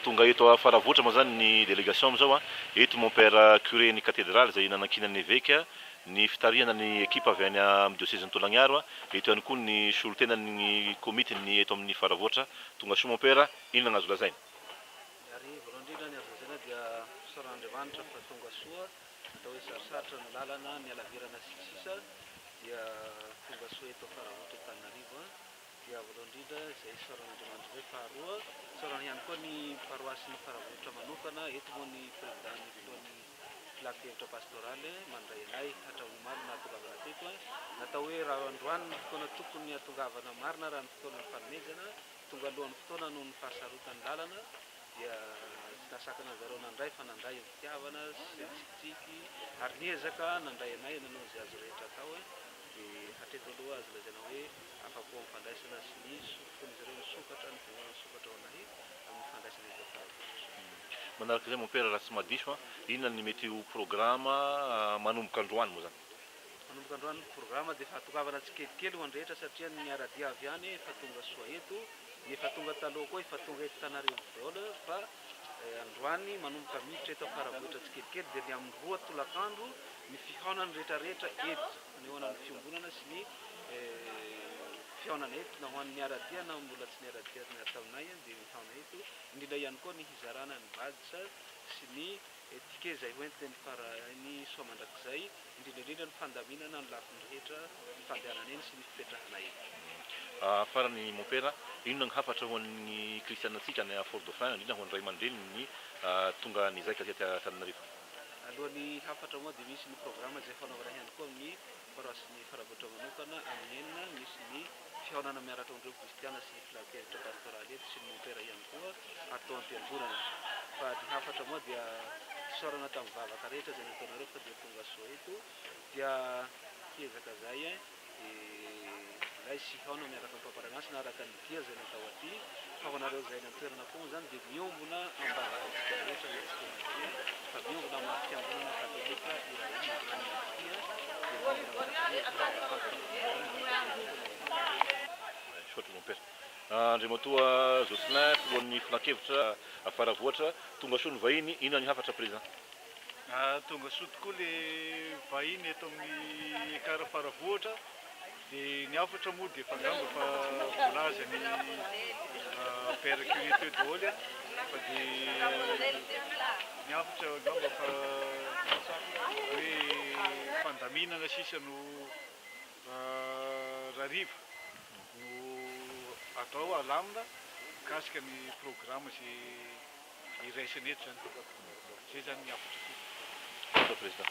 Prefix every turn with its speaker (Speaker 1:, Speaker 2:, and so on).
Speaker 1: Tonga eto Faravohitra moa izany ny délégation amin'izao. Eto mon père curé ny cathédrale izay nanankinan'ny eveka ny fitarihana ny ekipa avy any amin'ny diosezin'i Tolagnaro. Eto ihany koa ny solontenan'ny komitin'ny eto amin'ny Faravohitra. Tonga soa mon père, inona no azo lazaina?
Speaker 2: Ary voalohany indrindra ny azo lazaina dia fisaoran'Andriamanitra fa tonga soa, atao hoe sarosarotra ny lalana, ny halavirana sy ny sisa dia tonga soa eto Faravohitra Antananarivo. Dia voalohany indrindra izay isaorana Andriamanitra izay, faharoa isaorana ihany koa ny paroasin'i Faravohitra manokana, eto moa ny Président-n'ny filohan'ny filankevitra pastoraly mandray anay hatramin'ny omaly nahatongavana teto, natao hoe raha androany ny fotoana tokony hahatongavana marina raha ny fotoana nifanomezana, tonga alohan'ny fotoana noho ny fahasarotan'ny lalana dia tsy nahasakana an'zareo nandray fa nandray am-pitiavana sy an-tsikitsiky ary niezaka nandray anay nanao izay azo rehetra atao. Dia hatreto aloha azo lazaina hoe afa-po amin'ny fandraisana sy ny fon'izy ireo nisokatra, ny fiangonana nisokatra ho anay amin'ny fandraisana eto Faravohitra.
Speaker 1: Manaraka izay Mompera raha tsy mahadiso an, inona ny mety ho programa manomboka androany moa izany?
Speaker 2: Manomboka androany ny programa dia fahatongavana tsikelikely ho an'ny rehetra satria ny niara-dia avy any efa tonga soa eto, ny efa tonga taloha koa efa tonga eto Tanarivo daholo fa androany manomboka miditra eto Faravohitra tsikelikely dia ny amin'ny roa tolakandro ny fihaonan'ny rehetrarehetra eto, fanehoana ny fiombonana sy ny fihaonana eto, na ho an'ny niara-dia na mbola tsy niara-dia niaraka taminay dia mihaona eto, indrindra ihany koa ny hizarana ny badge sy ny ticket izay hoentiny ny soa mandrakizay, indrindra indrindra ny fandaminana ny lafiny rehetra, ny fandehanana eny sy ny fipetrahana eto.
Speaker 1: Farany Mompera, inona ny hafatra ho an'ny kristianantsika any Fort Dauphin, indrindra ho an'ny ray aman-dreniny tonga nizaika aty Antananarivo?
Speaker 2: Alohan'ny hafatra moa dia misy ny programa izay fanaovana ihany koa amin'ny paroasin'i Faravohitra manokana amin'ny enina, misy ny fihaonana miaraka amin'ireo kristiana sy ny filankevitra pastoraly eto sy ny mompera ihany koa ato am-piangonana. Fa ny hafatra moa dia fisaorana tamin'ny vavaka rehetra izay nataonareo fa dia tonga soa eto dia hiezaka zahay Ilay sy hihaona miaraka amin'ny Papa Ray Masina araka ny dia izay natao aty, fa ho anareo izay any an-toerana koa moa izany dia miombona am-bavaka amintsika rehetra ilay fotoana ity, fa miombona amin'ny maha fiangonana katolika iray any ity dia miombona amintsika rehetra
Speaker 1: Misaotra Mompera. Andriamatoa Jocelyn, filohan'ny filankevitra Faravohitra, tonga soa ny vahiny, inona ny hafatra Président?
Speaker 3: Tonga soa tokoa le vahiny eto amin'ny Ekar Faravohitra dia ny hafatra moa dia efa angamba efa voalazan'i Père Curé teo daholo fa dia ny hafatra angamba fa hoe fandaminana sisa no rahariva no atao alamina mikasika ny programa izay iraisana eto izany. Izay izany ny hafatra tiako.
Speaker 1: Misaotra Président.